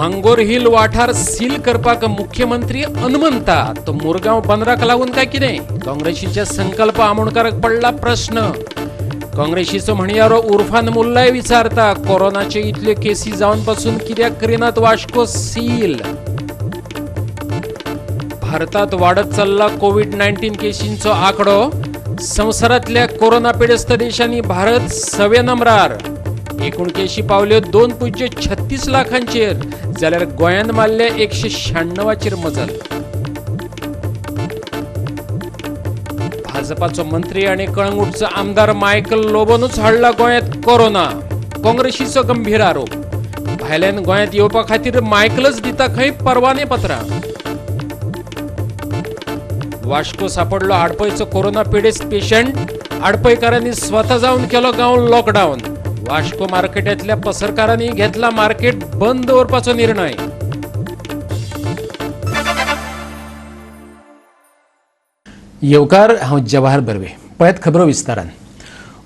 Mangor hill वाठार seal करपाक मुख्यमंत्री अनमनता तो मुरगांव बंदराक लागून काय कितें? काँग्रेसीच्या संकल्प आमोणकाराक पडला प्रश्न. काँग्रेसीचो म्हणयारो उर्फान मुल्लाय विचारता, कोरोनाचे इतल्यो केसी जावन पासून कित्याक करिनात वास्को सील? भारतात वाडत चल्ला कोविड-19 केशींचो आंकडो. संवसारांतल्या कोरोना पिडेस्त देशांनी भारत 6व्या नंबरार. एकूण केशी पावल्यो 2.36 लाखांचेर, जाल्यार गोंयांत मारले 196 मजल. भाजपाचो मंत्री आनी कळंगूटचो आमदार मायकल लोबोनूच हाडला गोंयांत कोरोना. काँग्रेसीचो गंभीर आरोप. भायल्यान गोंयांत येवपा खातीर मायकलच दिता खंय परवाने पत्रां. वास्को सापडलो आडपयचो कोरोना पिडेस्त पेशंट. आडपयकारांनी स्वता जावन केलो गांव लॉकडावन. वास्को मार्केटांतल्या पसरकारांनी घेतला मार्केट बंद दवरपाचो निर्णय. येवकार, हांव जवाहर बर्वे. पळयात खबरो विस्तारान.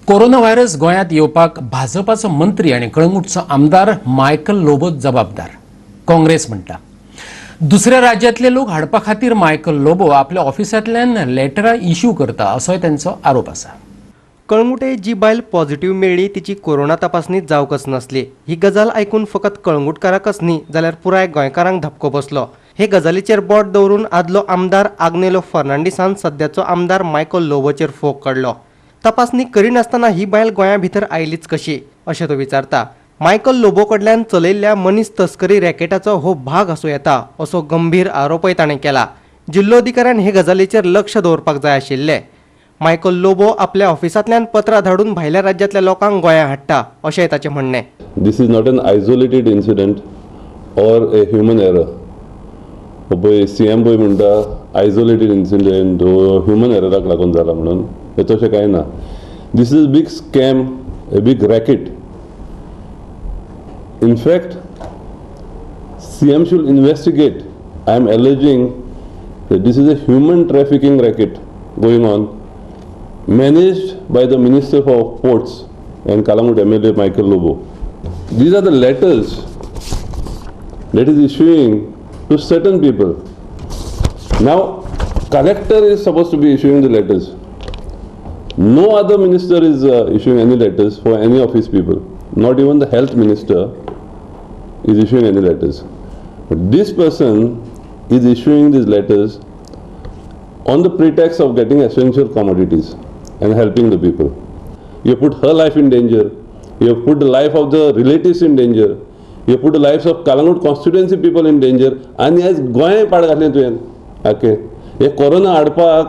कोरोना व्हायरस गोंयांत येवपाक भाजपाचो मंत्री आनी कळंगूटचो आमदार मायकल लोबो जबाबदार, काँग्रेस म्हणटा. दुसऱ्या राज्यांतले लोक हाडपा खातीर मायकल लोबो आपल्या ऑफिसांतल्यान लेटरां इश्यू करता असोय तांचो आरोप आसा. कळंगुटे जी बायल पॉझिटिव्ह मेळ्ळी तिची कोरोना तपासणी जावंकच नासली. ही गजाल आयकून फकत कळंगूटकाराकच न्ही जाल्यार पुराय गोंयकारांक धपको बसलो. हे गजालीचेर बोट दवरून आदलो आमदार आग्नेलो फर्नांडीसान सद्याचो आमदार मायकल लोबोचेर फोग काडलो. तपासणी करिनासतना ही बायल गोंया भितर आयलीच कशी अशें तो विचारता. मायकल लोबो कडल्यान चलयल्ल्या मनीस तस्करी रॅकेटाचो हो भाग आसूं येता असो गंभीर आरोपय ताणें केला. जिल्लोधिकाऱ्यान हे गजालीचेर लक्ष दवरपाक जाय आशिल्लें. मायकल लोबो आपल्या ऑफिसांतल्यान पत्रां धाडून भायल्या राज्यांतल्या लोकांक गोंया हाडटा अशेंय ताचें म्हणणें. This is not an isolated incident or a human error. पळय सीएम पळय म्हणटा आयसोलेटेड इन्सिडंट हो ह्युमन एरराक लागून जाला म्हणून, हें तशें कांय ना. This is big scam, a big racket. In fact CM should investigate. I am alleging that this is a human trafficking racket going on, managed by the Minister for Ports and Calangute MLA Michael Lobo. These are the letters that is issuing to certain people. Now, collector is supposed to be issuing the letters. No other minister is issuing any letters for any of his people. Not even the health minister is issuing any letters. But this person is issuing these letters on the pretext of getting essential commodities and helping the people. You put her life in danger, you have put the life of the relatives in danger, you have put the lives of Calangute constituency people in danger. आनी आयज गोंय पाड घातलें तुवें. Okay, हे corona हाडपाक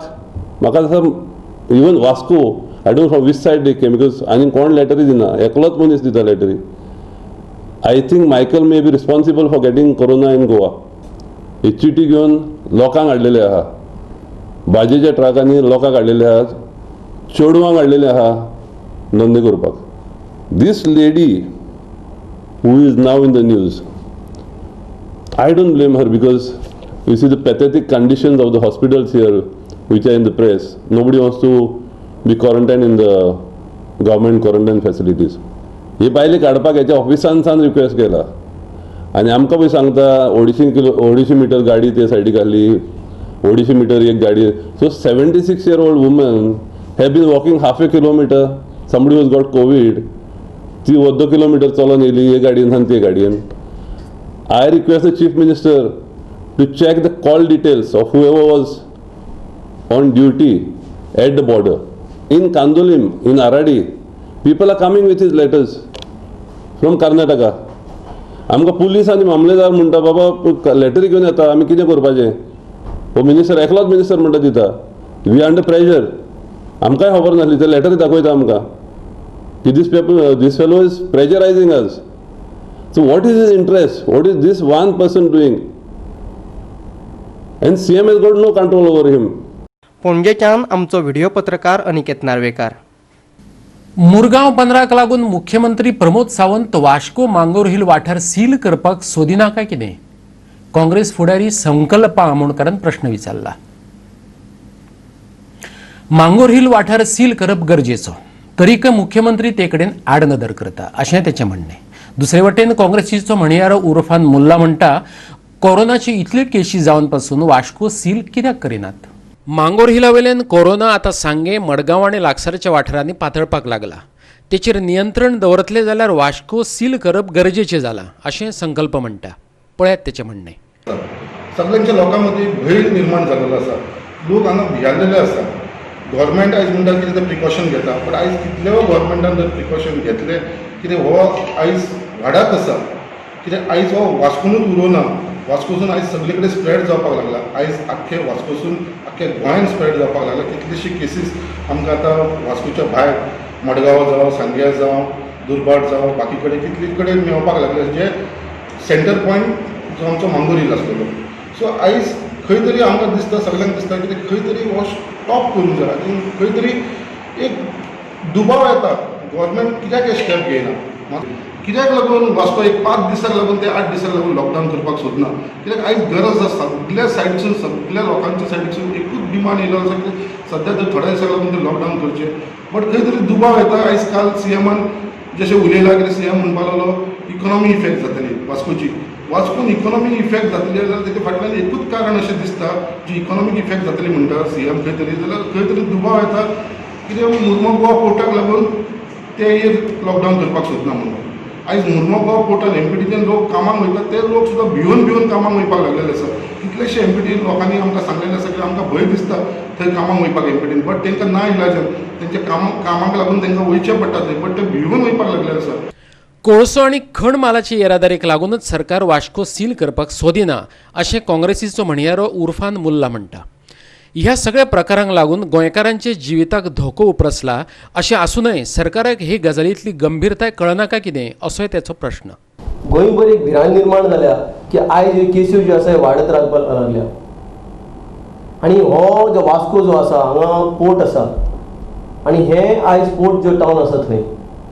म्हाका दिसता even Vasco, I don't from which side they came, because आनी कोण लेटरी दिना, एकलोच मनीस दिता लेटरी. I think Michael may be responsible for getting corona in Goa. ही चिटी घेवन लोकांक हाडलेले आहा, भाजयेच्या ट्रकांनी लोकांक हाडलेले आहा, चेडवांक हाडलेले आहा धंदे करपाक. This lady who is now in the news, I don't blame her, because you see the pathetic conditions of the hospitals here which are in the press. Nobody wants to be quarantined in the government quarantine facilities. ही बायलेक हाडपाक हेच्या ऑफिसान सान request केला आनी आमकां पळय सांगता 250 मिटर गाडी ते सायडीक घाली, 250 मिटर एक गाडी. So 76-year-old woman have been walking half a kilometer. Somebody who's got COVID, ती अर्दो किलोमिटर चलोन येयली हे गाडयेन आनी ते गाडयेन. I request the chief minister to check the call details of whoever was on duty at the border. In Candolim, in Aradi, people are coming with his letters from Karnataka. आमकां police आनी मामलेदार म्हणटा बाबा लेटरी घेवन येता, आमी कितें करपाचें? हो मिनिस्टर एकलोच मिनिस्टर म्हणटा दिता. We under pressure. आमकांय खबर नासली, ते लेटरी दाखयता आमकां की this paper, this fellow is pressurizing us. So what is his interest? What is this one person doing? And CM has got no control over him. पणजेच्यान आमचो व्हिडिओ पत्रकार अनिकेत नार्वेकार. मुरगांव बंदराक लागून मुख्यमंत्री प्रमोद सावंत वास्को मांगोर हिल वाठार सील करपाक सोदिना काय कितें? काँग्रेस फुडारी संकल्प आमोणकारान प्रश्न विचारला. मांगोर हिल वाठार सील करप गरजेचो, तरीकय मुख्यमंत्री ते कडेन आडनदर करता अशें तेचें म्हणणें. दुसरे वटेन काँग्रेसीचो म्हणयारो उर्फान मुल्ला म्हणटा, कोरोनाची इतल्यो केशी जावन पासून वास्को सील कित्याक करिनात? मांगोर हिला वयल्यान कोरोना आतां सांगें, मडगांव आनी लागसारच्या वाठारांनी पातळपाक लागला. तेचेर नियंत्रण दवरतले जाल्यार वास्को सील करप गरजेचें जालां अशें संकल्प म्हणटा. पळयात तेचें म्हणणें. सगळ्यांच्या लोकां मदीं भंय निर्माण जाल्लो आसा, लोक हांगा भियालेले आसा. गव्हर्मेंट आयज म्हणटा कितें तें प्रिकॉशन घेता, बट आयज कितलेय गव्हर्मेंटान जर प्रिकॉशन घेतले कितें हो आयज वाडत आसा. कित्याक आयज हो वास्कोनूच उरोना, वास्कोसून आयज सगळे कडेन स्प्रेड जावपाक लागला. आयज आख्खे वास्कोसून आख्खे गोंयान स्प्रेड जावपाक लागला. कितलेशी केसीस आमकां आतां वास्कोच्या भायर मडगांव जावं, सांग्यार जावं, दुर्भाट जावं, बाकी कडेन कितले कडेन मेळपाक लागले, जे सेंटर पॉयंट जो आमचो मांगोर हिल आसलेलो. सो आयज खंय तरी आमकां दिसता, सगल्यांक दिसता की खंय तरी हो स्टॉप करूंक जाय. आनी खंय तरी एक दुबाव येता गव्हर्मेंट कित्याक हे स्टेप घेयना, कित्याक लागून वास्को एक 5 दिसांक लागून ते 8 दिसांक लागून लॉकडावन करपाक सोदना. कित्याक आयज गरज आसा सगल्या सायडसून, सगल्या लोकांच्या सायडसून एकूच डिमांड येयलो आसा की सद्या तर थोड्या दिसांक लागून ते लॉकडावन करचें. बट खंय तरी दुबाव येता. आयज काल सीएमान जशें उलयलां कितें सीएम म्हणपाक लागलो इकॉनॉमी इफेक्ट जातली वास्कोची. वास्कोन इकॉनॉमी इफेक्ट जातली जाल्यार तेजे फाटल्यान एकूच कारण अशें दिसता जी इकॉनॉमीक इफेक्ट जातली म्हणटा सीएम खंय तरी, जाल्यार खंय तरी दुबाव येता कितें मुर्मो गोवा पोर्टाक लागून ते लॉकडावन करपाक सोदना म्हणून. आयज मुर्मो गोवा पोर्टान एमपीटीच्यान लोक कामाक वयता, ते लोक सुद्दां भिवन भिवन कामाक वयपाक लागलेले आसा. कितलेशे एमपीटी लोकांनी आमकां सांगलेलें आसा की आमकां भंय दिसता थंय कामाक वयपाक एमपीटीन, बट तांकां ना इलाजान तेंच्या कामाक लागून तांकां वयचें पडटा थंय, बट ते भिवन वयपाक लागलेले आसा. कोळसो आनी खण मालाची येरादारीक लागूनच सरकार वास्को सील करपाक सोदिना अशें काँग्रेसीचो म्हणयारो उर्फान मुल्ला म्हणटा. ह्या सगळ्या प्रकारांक लागून गोंयकारांच्या जिविताक धोको उपरसला अशें आसूनय सरकाराक हे गजालींतली गंभीरताय कळना काय कितें असोय तेचो प्रश्न. गोंयभर एक भिरांत निर्माण जाल्या की आयज ह्यो केसी ज्यो आसा वाडत रावपाक लागल्या आनी हो जो वास्को जो आसा हांगा पोर्ट आसा आनी हे आयज पोर्ट जो टावन आसा थंय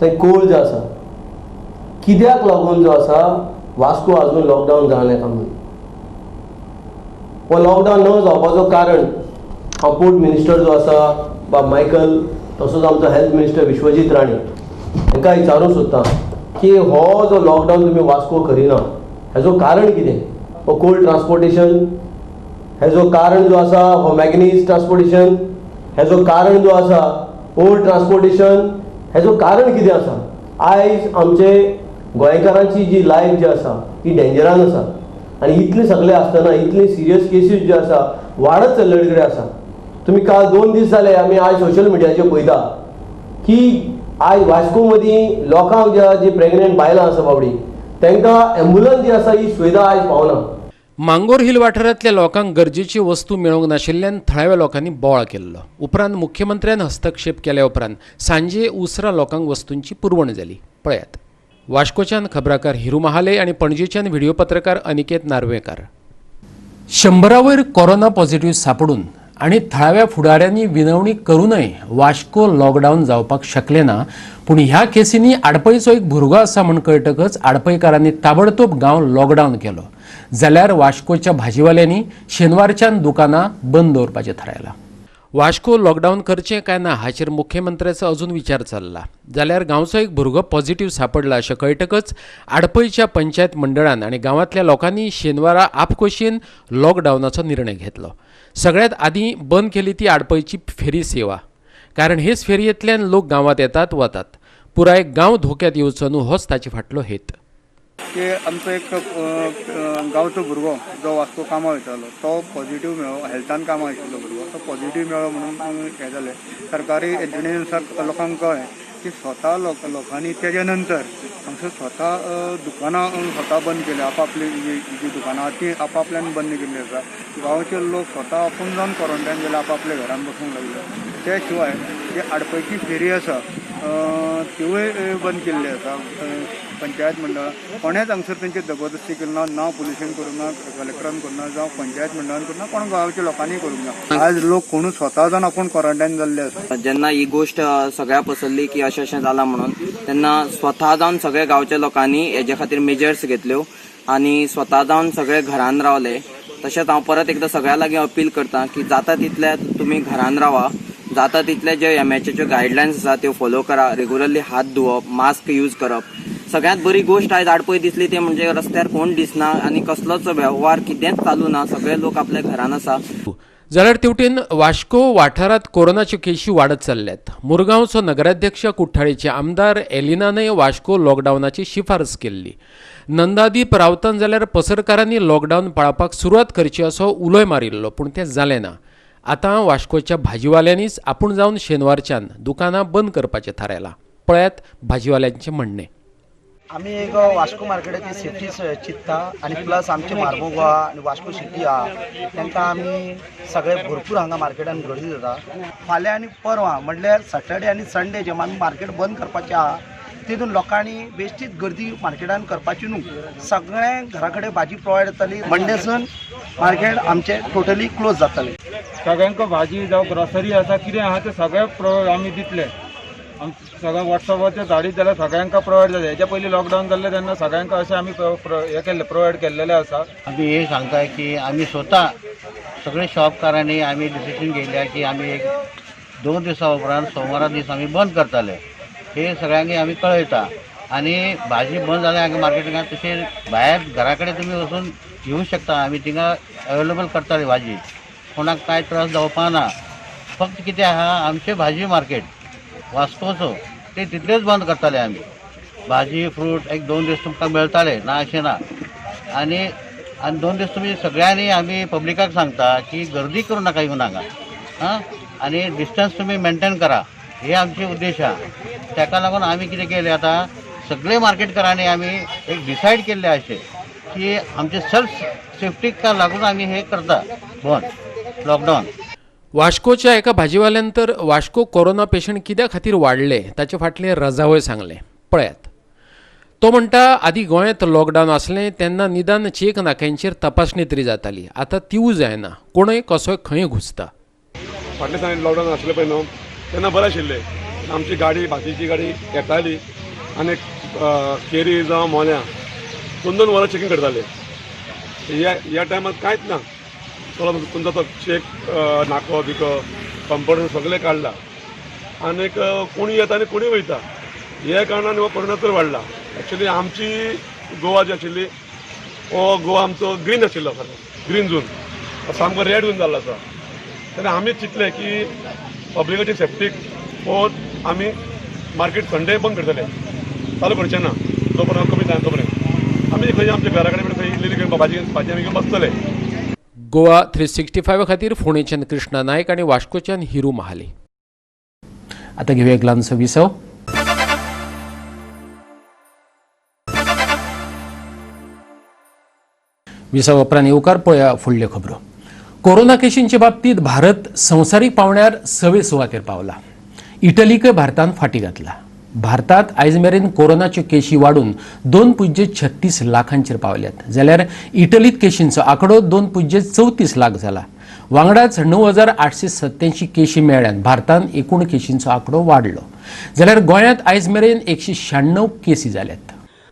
थंय कोल जो आसा कित्याक लागून जो आसा वास्को अजून लॉकडावन जालें काय म्हणून. हो लॉकडावन न जावपाचो कारण हांव पोर्ट मिनिस्टर जो आसा बाब मायकल तसोच आमचो हेल्थ मिनिस्टर विश्वजीत राणे हांकां विचारूंक सोदता की हो जो लॉकडावन तुमी वास्को करिना हेजो कारण कितें? हो कोल ट्रान्सपोर्टेशन हेजो कारण जो आसा, हो मॅगनीज ट्रान्सपोर्टेशन हेजो कारण जो आसा, ओल्ड ट्रान्सपोर्टेशन हेजो कारण कितें आसा? आयज आमचे गोंयकारांची जी लायफ जी आसा ती डेंजरान आसा आनी इतले सगळे आसतना इतले सिरियस केसीस ज्यो आसा वाडत चल्ले कडेन आसा. तुमी काल 2 दीस जाले आमी आयज सोशल मिडियाचेर पळयता की आयज वास्को मदीं लोकांक ज्या जी प्रेग्नंट बायलां आसा बाबडी तांकां एम्बुलन्स जी आसा ही सुविधा आयज पावना. मांगोर हिल वाठारांतल्या लोकांक गरजेची वस्तू मेळूंक नाशिल्ल्यान थळाव्या लोकांनी बोवाळ केल्लो. उपरांत मुख्यमंत्र्यान हस्तक्षेप केल्या उपरांत सांजे उसरां लोकांक वस्तूंची पुरवण जाली. पळयात वास्कोच्यान खबराकार हिरू महाले आनी पणजेच्यान व्हिडिओ पत्रकार अनिकेत नार्वेकार. 100 वयर कोरोना पॉझिटिव्ह सापडून आनी थळाव्या फुडाऱ्यांनी विनवणी करूनय वास्को लॉकडावन जावपाक शकले ना. पूण ह्या केसींनी आडपयचो एक भुरगो आसा म्हूण कळटकच आडपयकारांनी ताबडतोब गांव लॉकडावन केलो. जाल्यार वास्कोच्या भाजीवाल्यांनी शेनवारच्यान दुकानां बंद दवरपाचें थारायलां. वास्को लॉकडावन करचें काय ना हाचेर मुख्यमंत्र्याचो अजून विचार चल्ला. जाल्यार गांवचो एक भुरगो पॉझिटिव्ह सापडला अशें कळटकच आडपयच्या पंचायत मंडळान आनी गांवांतल्या लोकांनी शेनवारा आपखोशयेन लॉकडावनाचो निर्णय घेतलो. सगळ्यांत आदीं बंद केली ती आडपयची फेरी सेवा, कारण हेच फेरयेंतल्यान लोक गांवांत येतात वतात. पुराय गांव धोक्यात येवचो न्हू होच ताचे फाटलो हेत. की आमचो एक गांवचो भुरगो जो वास्को कामाक वयतालो तो पॉझिटिव्ह मेळ्ळो, हेल्थान कामाक आशिल्लो भुरगो तो पॉझिटिव्ह मेळ्ळो म्हणून हें जालें. सरकारी यंत्रणेनुसार लोकांक कळ्ळें की स्वता लोकांनी तेज्या नंतर हांगसर स्वता दुकानां स्वता बंद केली, आपापली जी दुकानां आहा ती आपापल्यान बंद केल्ली आसा. गांवचे लोक स्वता आपूण जावन क्वॉरंटायन जाले, आपापल्या घरान बसूंक लागले. त्या शिवाय जी आडपयची फेरी आसा तिवूय बंद केल्ली आसा. पंचायत मंडळान कोणेच हांगसर तेंची जबरदस्ती केली ना, ना पुलिशेन करूंक ना, कलेक्टरान करूंक ना, जावं पंचायत मंडळान करूंक ना, कोण गांवच्या लोकांनी करूंक ना. आज लोक कोणूच स्वता जावन आपूण क्वॉरंटायन जाल्ले आसा. जेन्ना ही गोश्ट सगळ्या पसरली की अशें अशें जालां म्हणून तेन्ना स्वता जावन सगळ्या गांवच्या लोकांनी हेजे खातीर मेजर्स घेतल्यो आनी स्वता जावन सगळे घरान रावले. तशेंच हांव परत एकदां सगळ्या लागीं अपील करता की जाता तितल्या तुमी घरान रावा, जाता तितले जे एमएचएच्यो गायडलायन्स आसा त्यो फॉलो करा, रेगुलरली हात धुवप, मास्क यूज करप. सगळ्यांत बरी गोश्ट आयज आडपय दिसली ते म्हणजे रस्त्यार कोण दिसना आनी कसलोच वेव्हार कितेंच चालू ना, सगळे लोक आपल्या घरान आसा. जाल्यार तेवटेन वास्को वाठारांत कोरोनाच्यो केशी वाडत चल्ल्यात. मुरगांवचो नगराध्यक्ष कुठ्ठाळीचे आमदार एलिनानय वास्को लॉकडावनाची शिफारस केल्ली. नंदादीप रावतान जाल्यार पसरकारांनी लॉकडावन पाळपाक सुरवात करची असो उलोय मारिल्लो, पूण तें जालें ना. आतां वास्कोच्या भाजीवाल्यांनीच आपूण जावन शेनवारच्यान दुकानां बंद करपाचें थारायलां. पळयात भाजीवाल्यांचें म्हणणें. आमी एक वास्को मार्केटाची सेफ्टी चिंतता आनी प्लस आमचे मार्मोगो आहा आनी वास्को सिटी आहा तांकां आमी सगळे भरपूर हांगा मार्केटान गर्दी जाता. फाल्यां आनी परवां म्हणल्यार सॅटर्डे आनी संडे जेन्ना आमी मार्केट बंद करपाचें आहा तितून लोकांनी बेश्टीच गर्दी मार्केटान करपाची न्हू. सगळें घरा कडेन भाजी प्रोवायड जातली. मंडेसून मार्केट आमचें टोटली क्लोज जातलें. सगळ्यांक भाजी जावं ग्रोसरी आसा कितें आहा तें सगळें आमी दितले. सगळ्या वॉट्सॅपाचेर धाडीत जाल्यार सगळ्यांक प्रोवायड जाता. हेच्या पयलीं लॉकडावन जाल्लें तेन्ना सगळ्यांक अशें आमी हें केल्लें, प्रोवायड केल्लेलें आसा. आमी हे सांगता की आमी स्वता सगळे शॉपकारांनी आमी डिसिजन घेतल्या की आमी एक 2 दिसां उपरांत सोमारा दीस आमी बंद करताले. हे सगळ्यांक आमी कळयता. आनी भाजी बंद जाल्या हांगा मार्केटांत, तशें भायर घरा कडेन तुमी वचून घेवं शकता. आमी थिंगा अवेलेबल करताले भाजी, कोणाक कांय त्रास जावपा ना. फक्त कितें आहा, आमचें भाजी मार्केट वास्कोचो ते तितलेच बंद करताले आमी. भाजी फ्रूट एक 2 दीस तुमकां मेळटाले ना अशें ना. आनी आनी 2 दीस तुमी सगळ्यांनी आमी पब्लिकाक सांगता की गर्दी करूं नाका येवन हांगा, आं, आनी डिस्टन्स तुमी मेनटेन करा, हे आमचे उद्देश आहा. ताका लागून आमी कितें केलें आतां सगळे मार्केटकारांनी आमी एक डिसायड केल्लें अशें की आमचे सेल्फ सेफ्टीक लागून आमी हे करता बंद लॉकडावन. वास्कोच्या एका भाजीवाल्यान तर वास्को कोरोना पेशंट कित्या खातीर वाडले ताचे फाटलें रजावय सांगलें. पळयात. तो म्हणटा आदी गोंयांत लॉकडावन आसलें तेन्ना निदान चेक नाक्यांचेर तपासणी तरी जाताली, आतां तिवूय जायना. कोणय कसोय खंय घुसता. फाटल्या दिसांनी लॉकडावन आसलें पळय न्हू तेन्ना बरें आशिल्लें. आमची गाडी भाजीची गाडी येताली आनी केरी जावं मोल्यां 2-2 वरां चॅकींग करताले. ह्या टायमार कांयच ना. तुमचो तो चेक नाको बिको कंपल्सरी सगळें काडला आनीक कोणी येता आनी कोणी वयता. हे कारणान हो कोरोना चड वाडला. एक्चुली आमची गोवा जी आशिल्ली हो गोवा आमचो ग्रीन आशिल्लो, खरें ग्रीन झोन सामको रेड झोन जाल्लो आसा. तेन्ना आमी चिंतलें की पब्लिकाची सेफ्टीक पळोवन आमी मार्केट संडे बंद करतले, चालू करचें ना जो पर्यंत कमी जायना तो पर्यंत. आमी खंय आमच्या घरा कडेन खंय इल्ली भाजी भाजी आमी घेवन बसतले. गोवा 365 खातीर फोंडेच्यान कृष्णा नायक आनी वास्कोच्यान हिरू महाली. आतां घेवया एक ल्हानसो विसव. विसव उपरांत येवकार पळया फुडल्यो खबरो. कोरोना केशींचे बाबतींत भारत संवसारीक पावंड्यार 6वे सुवातेर पावला. इटलीकय भारतान फाटीं घातला. भारतात आयज मेरेन कोरोनाच्यो केशी वाडून 2.36 लाखांचेर पावल्यात, जाल्यार इटलीत केशींचो आंकडो 2.34 लाख जाला. वांगडाच 9,887 केशी मेळ्ळ्यान भारतान एकूण केशींचो आंकडो वाडलो. जाल्यार गोंयांत आयज मेरेन 196 केसी जाल्यात.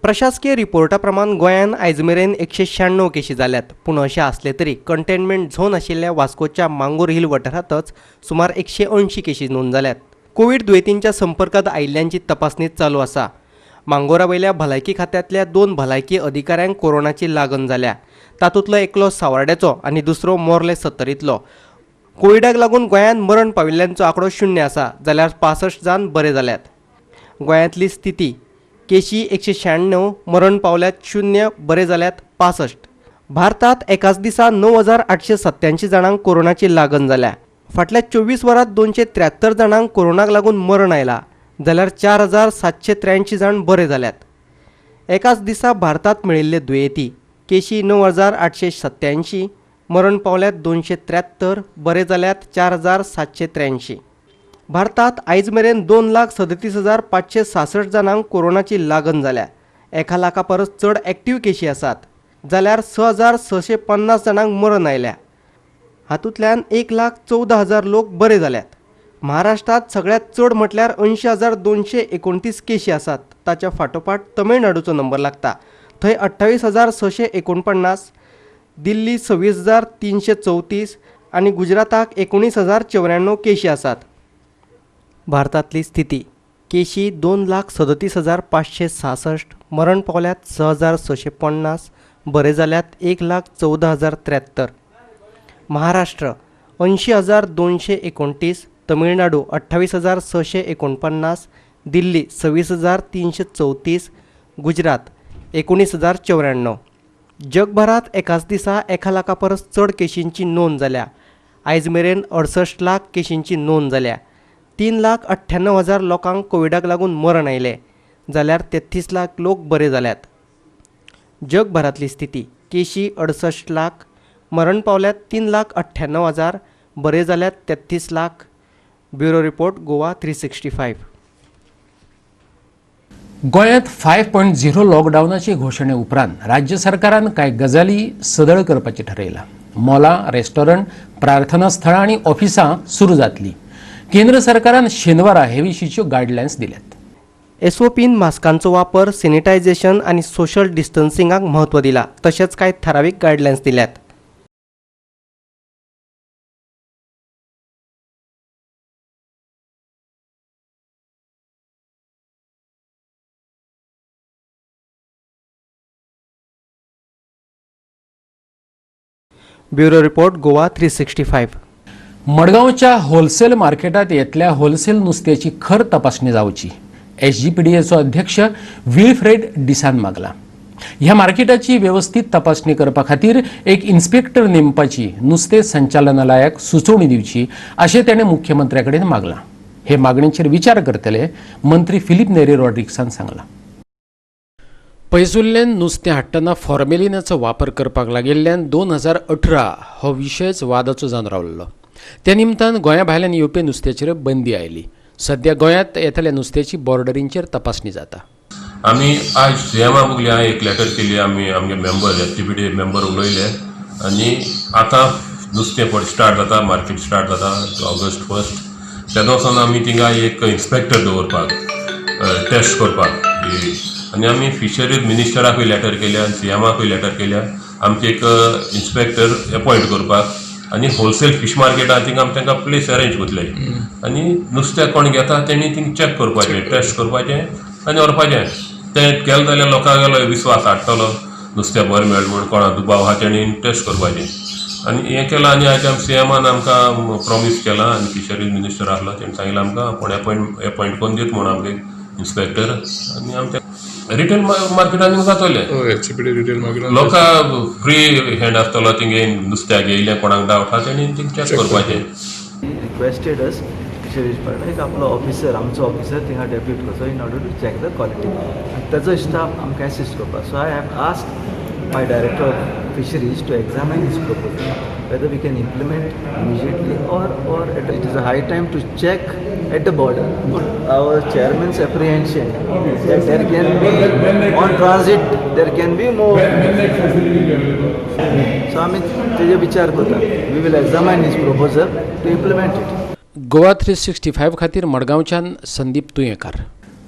प्रशासकीय रिपोर्टा प्रमाण गोंयान आयज मेरेन 196 केशी जाल्यात. पूण अशें आसलें तरी कंटेनमेंट झोन आशिल्ल्या वास्कोच्या मांगोर हिल वाठारांतच सुमार 180 केशी नोंद जाल्यात. कोवीड दुयेंतींच्या संपर्कात आयिल्ल्यांची तपासणी चालू आसा. मांगोरा वयल्या भलायकी खात्यांतल्या 2 भलायकी अधिकाऱ्यांक कोरोनाची लागण जाल्या. तातूंतलो एकलो सावर्ड्याचो आनी दुसरो मोर्ले सत्तरींतलो. कोविडाक लागून गोंयांत मरण पाविल्ल्यांचो आंकडो 0 आसा, जाल्यार 65 जाण बरे जाल्यात. गोंयांतली स्थिती: केशी 196, मरण पावल्यात 0, बरे जाल्यात 65. भारतात एकाच दिसा 9,887 जाणांक कोरोनाची लागण जाल्या. फाटल्या 24 वरांत 273 जाणांक कोरोनाक लागून मरण आयला, जाल्यार 4,783 जाण बरे जाल्यात. एकाच दिसा भारतात मेळिल्ले दुयेंती: केशी 9,887, मरण पावल्यात 273, बरे जाल्यात 4,783. भारतात आयज मेरेन 2,37,566 जाणांक कोरोनाची लागण जाल्या. 1 लाखा परस चड एक्टिव्ह केशी आसात, जाल्यार 6,650 जाणांक मरण आयल्या. हातूंतल्यान 1,14,000 लोक बरे जाल्यात. महाराष्ट्रात सगळ्यात चड म्हटल्यार 80,229 केशी आसात. ताच्या फाटोफाट तमिळनाडूचो नंबर लागता, थंय 28,649, दिल्ली 26,334 आनी गुजराताक 19,094 केशी आसात. भारतांतली स्थिती: केशी 2,37,566, मरण पावल्यात 6,650, बरे जाल्यात 1,14,073. महाराष्ट्र 80,229, तमिळनाडू 28,649, दिल्ली 26,334, गुजरात 19,094. जगभरात एकाच दिसा 1 लाखा परस चड केशींची नोंद जाल्या. आयज मेरेन 68 लाख केशींची नोंद जाल्या. 3,98,000 लोकांक कोविडाक लागून मरण आयलें जाल्यार 33 लाख लोक बरे जाल्यात. जगभरांतली स्थिती: केशी 68 लाख, मरण पावल्यात 3,98,000, बरे जाल्यात 33 लाख. Bureau report, Goa 365. गोंयांत 5.0 लॉकडावनाची घोशणे उपरांत राज्य सरकारान कांय गजाली सदळ करपाचें ठरयलां. मॉलां, रेस्टॉरंट, प्रार्थना स्थळां आनी ऑफिसां सुरू जातलीं. केंद्र सरकारान शेनवारा हे विशींच्यो गायडलायन्स दिल्यात. एसओपीन मास्कांचो वापर, सॅनिटायझेशन आनी सोशल डिस्टन्सिंगाक म्हत्व दिलां, तशेंच कांय थारावीक गायडलायन्स दिल्यात. Bureau report, Goa 365. मडगांवच्या होलसेल मार्केटात येतल्या होलसेल नुस्त्याची खर तपासणी जावची, एसजीपीडीएचो अध्यक्ष विल्फ्रेड डिसान मागला. ह्या मार्केटाची वेवस्थीत तपासणी करपा खातीर एक इन्स्पेक्टर नेमपाची नुस्तें संचालनालयाक सुचोवणी दिवची अशें ताणें मुख्यमंत्र्या कडेन मागलां. हे मागणेचेर विचार करतले मंत्री फिलीप नेरी रॉड्रिक्सान सांगलां. पयसुल्ल्यान नुस्तें हाडटना फॉर्मेलिनाचो वापर करपाक लागिल्ल्यान 2018 हो विशयच वादाचो जावन रावल्लो. त्या निमतान गोंया भायल्यान येवपी नुस्त्याचेर बंदी आयली. सद्या गोंयांत येतल्या नुस्त्याची बॉर्डरींचेर तपासणी जाता. आमी आज सीएमा मुगल्या एक लेटर केली. आमी आमगे मेंबर एसजीपीडी मेंबर उलयले आनी आतां नुस्तें पळय स्टार्ट जाता, मार्केट स्टार्ट जाता ऑगस्ट 1. तेदो सावन आमी थिंगा एक इन्स्पेक्टर दवरपाक, टेस्ट करपाक. आनी आमी फिशरीज मिनिस्टराकूय लेटर केल्या आनी सीएमाकूय लेटर केल्या आमचे एक इन्स्पेक्टर एपॉयंट करपाक. आनी होलसेल फिश मार्केटान थिंगा आमी तांकां प्लेस अरेंज करतले आनी नुस्तें कोण घेता तेणी थिंग चॅक करपाचें, टेस्ट करपाचें आनी व्हरपाचें. तें केलें जाल्यार लोकांगेलो विस्वास हाडटलो नुस्तें बरें मेळ्ळें म्हूण. कोणा दुबाव आहा तेणी टेस्ट करपाचें. आनी हें केलां. आनी आयज आमी सीएमान आमकां प्रॉमीस केलां आनी फिशरीज मिनिस्टर आसलो तेणें सांगलें आमकां आपूण एपॉयंट करून दिता म्हूण आमगे इन्स्पेक्टर. आनी आमच्या रिटेल मार्केटांनी जातलें, लोकांक फ्री हँड आसतलो, थिंगे नुस्त्याक येयलें कोणाक डावट आहा तेणी थिंग चॅक करपाचें. रिक्वेस्टेड अस फिशरीज डिपार्टमेंट एक आपलो ऑफिसर, आमचो ऑफिसर थिंगा डेप्यूट करचो in order to check the quality आनी ताजो स्टाफ आमकां एसिस्ट करपाक. So I have asked my director of fisheries to examine his proposal whether we can implement immediately or it is a high time to check at the border. Our chairman's apprehension that there can be on transit, there can be more. So आमी तेजे विचार करता. We will examine his proposal to implement it. Goa 365 खातीर मडगांवच्यान संदीप तुयेंकार.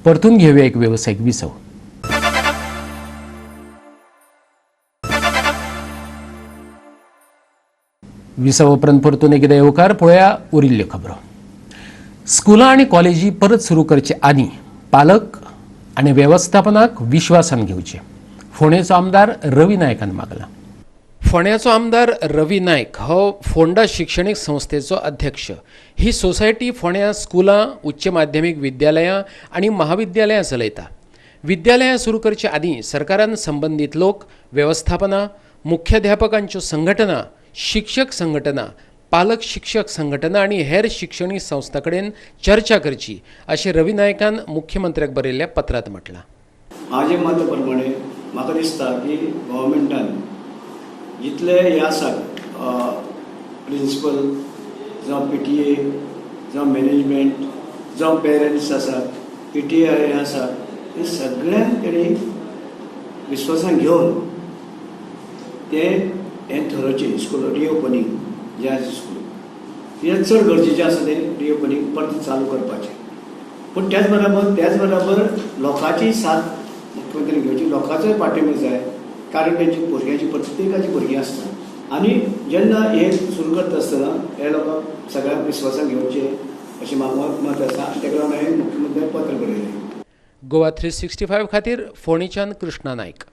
परतून घेवया एक वेवसायीक विसव. विसव उपरांत परतून एकदा येवकार. पळोवया उरिल्ल्यो खबरो. स्कुलां आनी कॉलेजी परत सुरू करचे आदी पालक आनी वेवस्थापनाक विश्वासान घेवचें, फोंडेचो आमदार रवी नायकान मागलां. फोंड्याचो आमदार रवी नायक हो फोंडा शिक्षणीक संस्थेचो अध्यक्ष. ही सोसायटी फोंड्या स्कुलां, उच्च माध्यमीक विद्यालयां आनी महाविद्यालयां चलयता. विद्यालयां सुरू करचे आदीं सरकारान संबंदीत लोक, वेवस्थापनां, मुख्याध्यापकांच्यो संघटना, शिक्षक संघटना, पालक शिक्षक संघटना आनी हेर शिक्षणीक संस्थां कडेन चर्चा करची अशें रवी नायकान मुख्यमंत्र्याक बरयल्ल्या पत्रांत म्हटलां. म्हाजे मता प्रमाणे म्हाका दिसता की गव्हर्मेंटान जितले हे आसात प्रिंसिपल जावं पीटीए जावं मॅनेजमेंट जावं पेरंट्स आसात, पीटीए हे आसात, हे सगळ्यांक तेणी विस्वासान घेवन ते हें थरोवचें. स्कूल रिओपनींग जें आसा स्कूल हें चड गरजेचें आसा, तें रिओपनींग परत चालू करपाचें. पूण त्याच बराबर लोकांची साथ मुख्यमंत्र्यान घेवची, लोकांचोय पाठिंबो जाय, कारण तेंची भुरग्यांची प्रत्येकाची भुरगीं आसता आनी जेन्ना हें सुरू करता आसतना हे लोकांक सगळ्यांक विस्वासान घेवचें अशें म्हाका मत आसा आनी ताका लागून हांवें मुख्यमंत्र्याक पत्र बरयलें. गोवा 365 खातीर फोंडेच्यान कृष्णा नायक.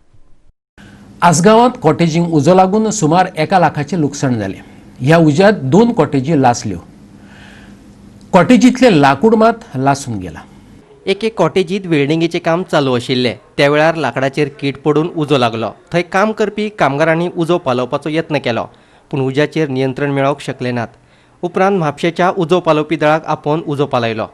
आसगांवांत कॉटेजींक उजो लागून सुमार 1 लाखाचें लुकसाण जालें. ह्या उज्यांत 2 कॉटेजी लासल्यो. कॉटेजींतलें लाकूड मात लासून गेलां. एके कॉटेजीत वेल्डिंगेचें काम चालू आशिल्लें. त्या वेळार लाकडाचेर कीट पडून उजो लागलो. थंय काम करपी कामगारांनी उजो पालोवपाचो यत्न केलो, पूण उज्याचेर नियंत्रण मेळोवंक शकले नात. उपरांत म्हापशेच्या उजो पालोवपी दळाक आपोवन उजो पालयलो.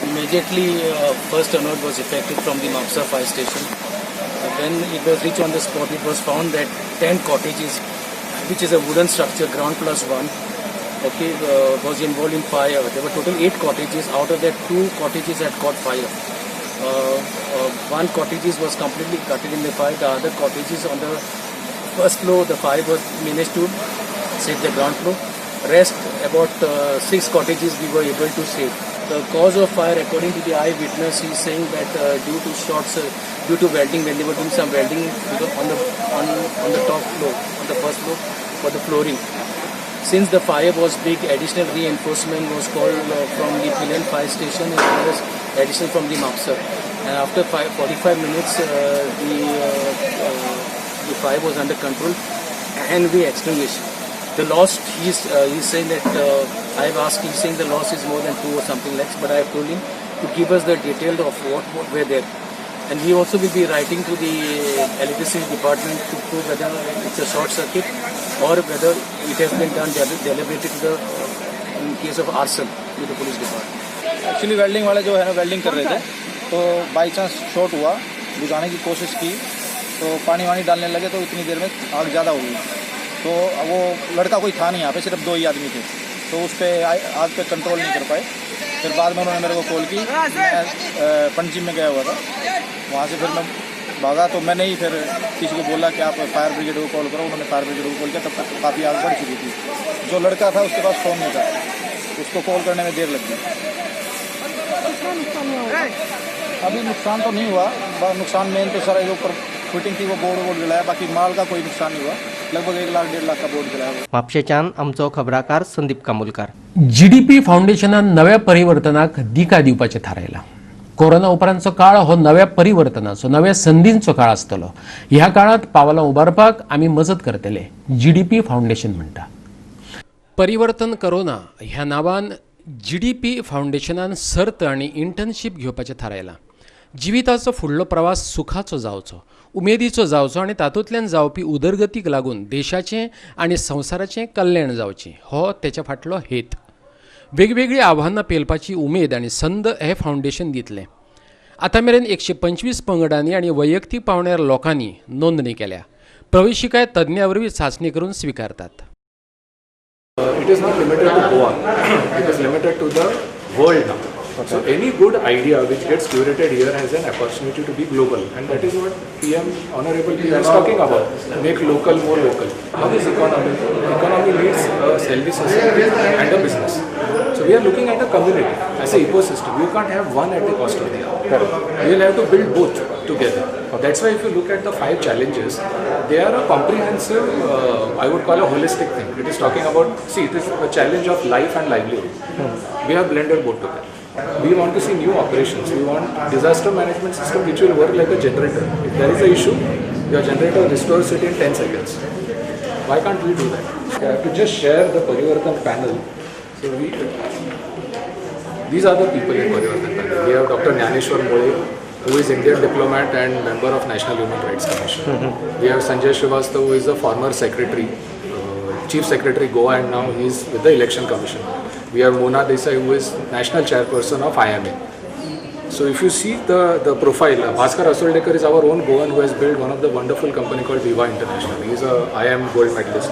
Immediately, first turnout was effected from the Mapsa fire station. When it was reached on the spot, it was found that 10 cottages, which is a wooden structure, ground plus 1, okay, was involved in fire. There were total 8 cottages. Out of that, 2 cottages had caught fire. One cottages was completely gutted in the fire. The other cottages on the first floor, the fire was managed to save the ground floor. Rest about 6 cottages we were able to save. The cause of fire, according to the eyewitness, he is saying that due to shots, due to welding, when they were doing some welding on the top floor, on the first floor for the flooring. Since the fire was big, additional reinforcement was called from the Pillan fire station as well as additional from the Mapsa. And after 45 minutes, the fire was under control and we extinguished. The loss, he's saying that I have asked, he's saying the loss is more than 2 or something lakhs, but I have told him to give us the detail of what were there. And he also will be writing to the electricity department to prove whether it's a short circuit or whether it has been done deliberately to the, in case of arson with the police department. Actually welding वाले जो है ना welding कर रहे थे, तो बाई chance short हुआ, बुझाने की कोशिश की तो पानी वानी डालने लगे तो इतनी देर में आग ज़्यादा हो गई। तो वो लड़का कोई था नहीं यहाँ पे, सिर्फ 2 ही आदमी थे, तो उस पर आग पे कंट्रोल नहीं कर पाए। फिर बाद में उन्होंने मेरे को कॉल की, मैं पणजी में गया हुआ था, वहाँ से फिर मैं भागा तो मैंने ही फिर किसी को बोला कि आप फायर ब्रिगेड को कॉल करो। उन्होंने फायर ब्रिगेड को कॉल किया, तब तक काफ़ी आग बढ़ चुकी थी। जो लड़का था उसके पास फ़ोन नहीं था, उसको कॉल करने में देर लग गई। अभी नुकसान तो नहीं हुआ, नुकसान मेन तो सारा जो ऊपर फिटिंग थी वो बोर्ड वोर्ड जलाया, बाकी माल का कोई नुकसान नहीं हुआ। लगभग 1 लाख 1.5 लाख का बोर्ड जलाया। म्हापशेच्यान आमचो खबराकार संदीप कामुलकार. जीडीपी फाउंडेशनान नव्या परिवर्तनाक दिका दिवपाचें थारायलां. कोरोना उपरांतचो काळ हो नव्या परिवर्तनाचो, नव्या संदींचो काळ आसतलो. ह्या काळांत पावलां उबारपाक आमी मजत करतले, जीडीपी फाउंडेशन म्हणटा. परिवर्तन कोरोना ह्या नांवान जीडीपी फाउंडेशनान सर्त आनी इंटर्नशीप घेवपाचें थारायलां. जिविताचो फुडलो प्रवास सुखाचो जावचो, उमेदीचो जावचो आनी तातूंतल्यान जावपी उदरगतीक लागून देशाचें आनी संवसाराचें कल्याण जावचें हो तेच्या फाटलो हेत. वेगवेगळीं आव्हानां पेलपाची उमेद आनी संद हें फावंडेशन दितलें. आतां मेरेन 125 पंगडांनी आनी वैयक्तीक पावंड्यार लोकांनी नोंदणी केल्या. प्रवेशिकाय तज्ञां वरवीं चांचणी करून स्विकारतात. It is not limited to Goa, it is limited to the world now. So any good idea which gets curated here has an opportunity to be global, and that is what PM, Honorable PM is talking about. Make local more local. How is economy? Economy needs a healthy society and a business. So we are looking at a community as an ecosystem. You can't have one at the cost of the other. You will have to build both together. That's why if you look at the 5 challenges, they are a comprehensive, I would call a holistic thing. It is talking about, see, it is a challenge of life and livelihood. We have blended both together. We want to see new operations. We want disaster management system which will work like a generator. If there is an issue, your generator restores it in 10 seconds. Why can't we do that? I have to just share the Parivartan panel. So these are the people in Parivartan panel. We have Dr. Jnaneshwar Mole, who is Indian diplomat and member of National Human Rights Commission. We have Sanjay Srivastava, who is the former secretary, Chief Secretary Goa, and now he is with the Election Commission. We have Mona Desai, who is National Chairperson of IMA. So if you see the profile, Bhaskar Asoldekar is our own Goan who has built one of the wonderful company called Viva International. He is a IIM gold medalist.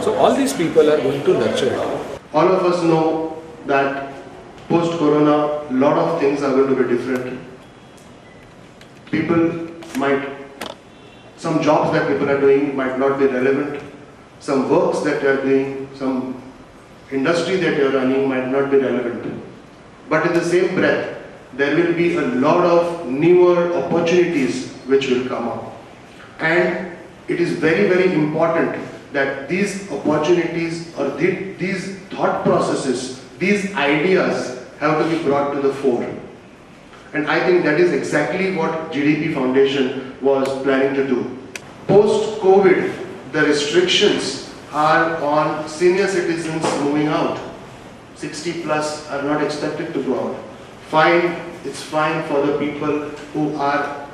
So all these people are going to nurture it. All of us know that post-corona, lot of things are going to be different. People might, some jobs that people are doing might not be relevant. Some works that they are doing, some industry that you are running might not be relevant. But in the same breath, there will be a lot of newer opportunities which will come up. And It is very, very important that these opportunities or these thought processes, these ideas have to be brought to the fore. And I think that is exactly what GDP Foundation was planning to do. Post-COVID, the restrictions are on senior citizens moving out. 60 plus are not expected to go out. Fine, it's fine for the people who are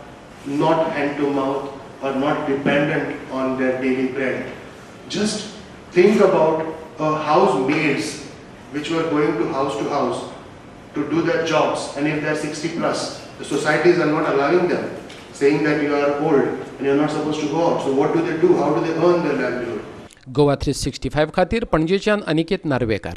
not hand to mouth or not dependent on their daily bread. Just think about housemaids which were going to house to do their jobs, and if they are 60 plus, the societies are not allowing them, saying that you are old and you are not supposed to go out. So what do they do? How do they earn their livelihood? Goa 365 खातीर पणजेच्यान अनिकेत नार्वेकार.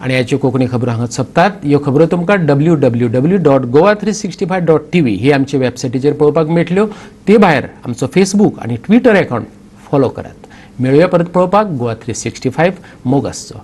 आनी हाच्यो कोंकणी खबरो हांगा सोंपतात. ह्यो खबरो तुमकां www.goa365.tv ही आमचे वेबसायटीचेर पळोवपाक मेळटल्यो. ते भायर आमचो फेसबूक आनी ट्विटर अकावंट फॉलो करात. मेळुया परत पळोवपाक गोवा 365. मोग आसचो.